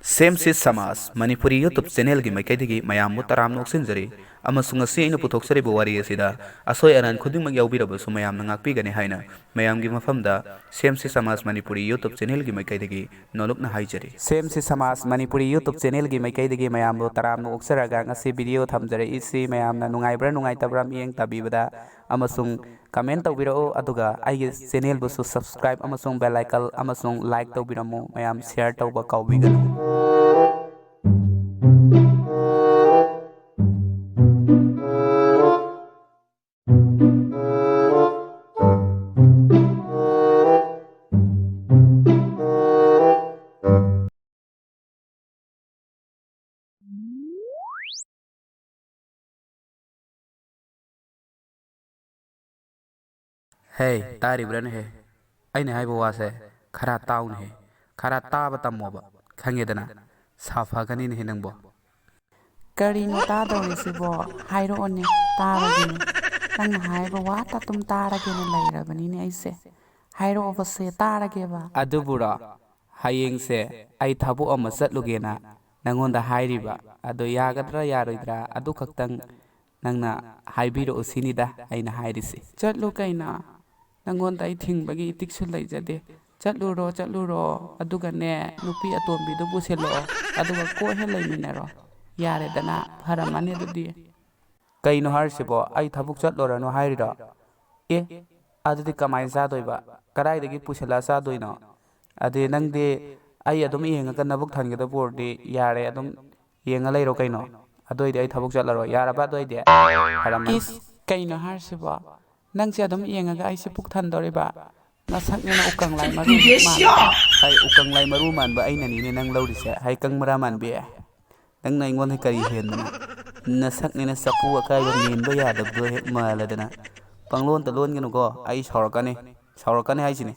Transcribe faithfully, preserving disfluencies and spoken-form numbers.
ꯁꯦꯝꯁꯤ ꯁꯃꯥꯖ ꯃꯅꯤꯄꯨꯔꯤ YouTube ꯆꯦꯅꯦꯜꯒꯤ ꯃꯥꯏꯀꯩꯗꯒꯤ ꯃꯌꯥꯝꯕꯨ ꯇꯔꯥꯝꯅ ꯑꯣꯛꯁꯤꯟꯖꯔꯤ, ꯑꯃꯁꯨꯡ ꯉꯁꯤ ꯑꯩꯅ ꯄꯨꯊꯣꯛꯆꯔꯤꯕ ꯋꯥꯔꯤ ꯑꯁꯤꯗ ꯑꯁꯣꯏ ꯑꯔꯥꯟ ꯈꯨꯗꯤꯡꯃꯛ ꯌꯥꯎꯕꯤꯔꯕꯁꯨ ꯃꯌꯥꯝꯅ ꯉꯥꯛꯄꯤꯒꯅꯤ ꯍꯥꯏꯅ ꯃꯌꯥꯝꯒꯤ ꯃꯐꯝꯗ ꯁꯦꯝꯁꯤ ꯁꯃꯥꯖ ꯃꯅꯤꯄꯨꯔꯤ YouTube ꯆꯦꯅꯦꯜꯒꯤ ꯃꯥꯏꯀꯩꯗꯒꯤ ꯅꯣꯂꯨꯛꯅ ꯍꯥꯏꯖꯔꯤ꯫ ꯁꯦꯝꯁꯤ ꯁꯃꯥꯖ ꯃꯅꯤꯄꯨꯔꯤ YouTube ꯆꯦꯅꯦꯜꯒꯤ ꯃꯥꯏꯀꯩꯗꯒꯤ ꯃꯌꯥꯝꯕꯨ ꯇꯔꯥꯝꯅ ꯑꯣꯛꯆꯔꯒ ꯉꯁꯤ ꯚꯤꯗꯤꯑꯣ ꯊꯝꯖꯔꯛꯏꯁꯤ ꯃꯌꯥꯝꯅ ꯅꯨꯡꯉꯥꯏꯕ꯭ꯔꯥ ꯅꯨꯡꯉꯥꯏꯇꯕ꯭ꯔꯥ ꯃꯤꯠꯌꯦꯡ ꯇꯥꯕꯤꯕꯗ ꯑꯃꯁꯨꯡ ꯀꯃꯦꯟ ꯇꯧꯕꯤꯔꯛꯎ, ꯑꯗꯨꯒ ꯑꯩꯒꯤ ꯆꯦꯅꯦꯜꯕꯨꯁꯨ subscribe ꯑꯃꯁꯨꯡ bell icon ꯑꯃꯁꯨꯡ like ꯇꯧꯕꯤꯔꯝꯃꯨ꯫ ꯃꯌꯥꯝ share ꯇꯧꯕ ꯀꯥꯎꯕꯤꯒꯅꯨ꯫ ꯍꯦ, ꯇꯥꯔꯤꯕ꯭ꯔꯥꯅꯦꯍꯦ? ꯑꯩꯅ ꯍꯥꯏꯕ ꯋꯥꯁꯦ ꯈꯔ ꯇꯥꯎꯅꯦꯍꯦ꯫ ꯈꯔ ꯇꯥꯕ ꯇꯝꯃꯣꯕ, ꯈꯪꯉꯦꯗꯅ? ꯁꯥꯐꯒꯅꯤꯅꯦꯍꯦ ꯅꯪꯕꯣ꯫ ꯀꯔꯤꯅꯣ ꯇꯥꯗꯧꯔꯤꯁꯤꯕꯣ? ꯍꯥꯏꯔꯛꯑꯣꯅꯦ, ꯇꯥꯔꯒꯦꯅꯦ꯫ ꯅꯪꯅ ꯍꯥꯏꯕ ꯋꯥꯇ ꯑꯗꯨꯝ ꯇꯥꯔꯒꯦꯅ ꯂꯩꯔꯕꯅꯤꯅꯦ ꯑꯩꯁꯦ꯫ ꯍꯥꯏꯔꯛꯑꯣꯕꯁꯦ, ꯇꯥꯔꯒꯦꯕ꯫ ꯑꯗꯨꯕꯨꯔꯣ, ꯍꯌꯦꯡꯁꯦ ꯑꯩ ꯊꯕꯛ ꯑꯃ ꯆꯠꯂꯨꯒꯦꯅ ꯅꯪꯉꯣꯟꯗ ꯍꯥꯏꯔꯤꯕ꯫ ꯑꯗꯣ ꯌꯥꯒꯗ꯭ꯔꯥ ꯌꯥꯔꯣꯏꯗ꯭ꯔꯥ ꯑꯗꯨ ꯈꯛꯇꯪ ꯅꯪꯅ ꯍꯥꯏꯕꯤꯔꯛꯎ ꯁꯤꯅꯤꯗ ꯑꯩꯅ ꯍꯥꯏꯔꯤꯁꯦ꯫ ꯆꯠꯂꯨ ꯀꯩꯅꯣ, ꯅꯪꯉꯣꯟꯗ ꯑꯩ ꯊꯤꯡꯕꯒꯤ ꯏꯇꯤꯛꯁꯨ ꯂꯩꯖꯗꯦ꯫ ꯆꯠꯂꯨꯔꯣ, ꯆꯠꯂꯨꯔꯣ, ꯑꯗꯨꯒꯅꯦ, ꯅꯨꯄꯤ ꯑꯇꯣꯝꯕꯤꯗꯨ ꯄꯨꯁꯤꯜꯂꯛꯑꯣ, ꯑꯗꯨꯒ ꯀꯣꯏꯍꯦ ꯂꯩꯃꯤꯟꯅꯔꯣ꯫ ꯌꯥꯔꯦꯗꯅ, ꯐꯔꯝꯃꯅꯤ ꯑꯗꯨꯗꯤ꯫ ꯀꯩꯅꯣ ꯍꯥꯏꯔꯤꯁꯤꯕꯣ? ꯑꯩ ꯊꯕꯛ ꯆꯠꯂꯨꯔꯅꯨ ꯍꯥꯏꯔꯤꯔꯣ? ꯑꯦ, ꯑꯗꯨꯗꯤ ꯀꯃꯥꯏꯅ ꯆꯥꯗꯣꯏꯕ? ꯀꯗꯥꯏꯗꯒꯤ ꯄꯨꯁꯤꯜꯂꯛꯑ ꯆꯥꯗꯣꯏꯅꯣ? ꯑꯗꯨꯗꯤ ꯅꯪꯗꯤ ꯑꯩ ꯑꯗꯨꯝ ꯌꯦꯡꯉꯒ ꯅꯕꯨꯛ ꯊꯟꯒꯗꯕ ꯑꯣꯏꯔꯗꯤ ꯌꯥꯔꯦ, ꯑꯗꯨꯝ ꯌꯦꯡꯉ ꯂꯩꯔꯣ ꯀꯩꯅꯣ꯫ ꯑꯗꯨ ꯑꯣꯏꯗꯤ ꯑꯩ ꯊꯕꯛ ꯆꯠꯂꯔꯣꯏ꯫ ꯌꯥꯔꯕ ꯑꯗꯨ ꯑꯣꯏꯗꯤ? ꯐꯔꯝꯃꯅꯤ꯫ ꯏꯁ, ꯀꯩꯅꯣ ꯍꯥꯏꯔꯤꯁꯤꯕꯣ? ꯅꯪꯁꯦ ꯑꯗꯨꯝ ꯌꯦꯡꯉꯒ ꯑꯩꯁꯦ ꯄꯨꯛ ꯊꯟꯗꯧꯔꯤꯕ? ꯅꯁꯛꯅꯦꯅ ꯎꯀꯪ ꯂꯥꯏ ꯃꯔꯨ ꯃꯥꯟꯕ꯫ ꯍꯥꯏ, ꯎꯀꯪ ꯂꯥꯏ ꯃꯔꯨ ꯃꯥꯟꯕ ꯑꯩꯅꯅꯤꯅꯦ ꯅꯪ ꯂꯧꯔꯤꯁꯦ, ꯍꯥꯏ ꯀꯪ ꯃꯔꯥ ꯃꯥꯟꯕꯤ꯫ ꯅꯪꯅ ꯑꯩꯉꯣꯟꯗ ꯀꯔꯤ ꯍꯦꯟꯗꯅ? ꯅꯁꯛꯅꯦꯅ ꯆꯐꯨ ꯑꯀꯥꯏꯕ ꯃꯦꯟꯕ ꯌꯥꯗꯕꯗꯣ ꯍꯦꯛ ꯃꯥꯜꯂꯗꯅ꯫ ꯄꯪꯂꯣꯟꯇ ꯂꯣꯟꯒꯅꯨꯀꯣ, ꯑꯩ ꯁꯥꯎꯔꯛꯀꯅꯤ꯫ ꯁꯥꯎꯔꯛꯀꯅꯤ ꯍꯥꯏꯁꯤꯅꯤ꯫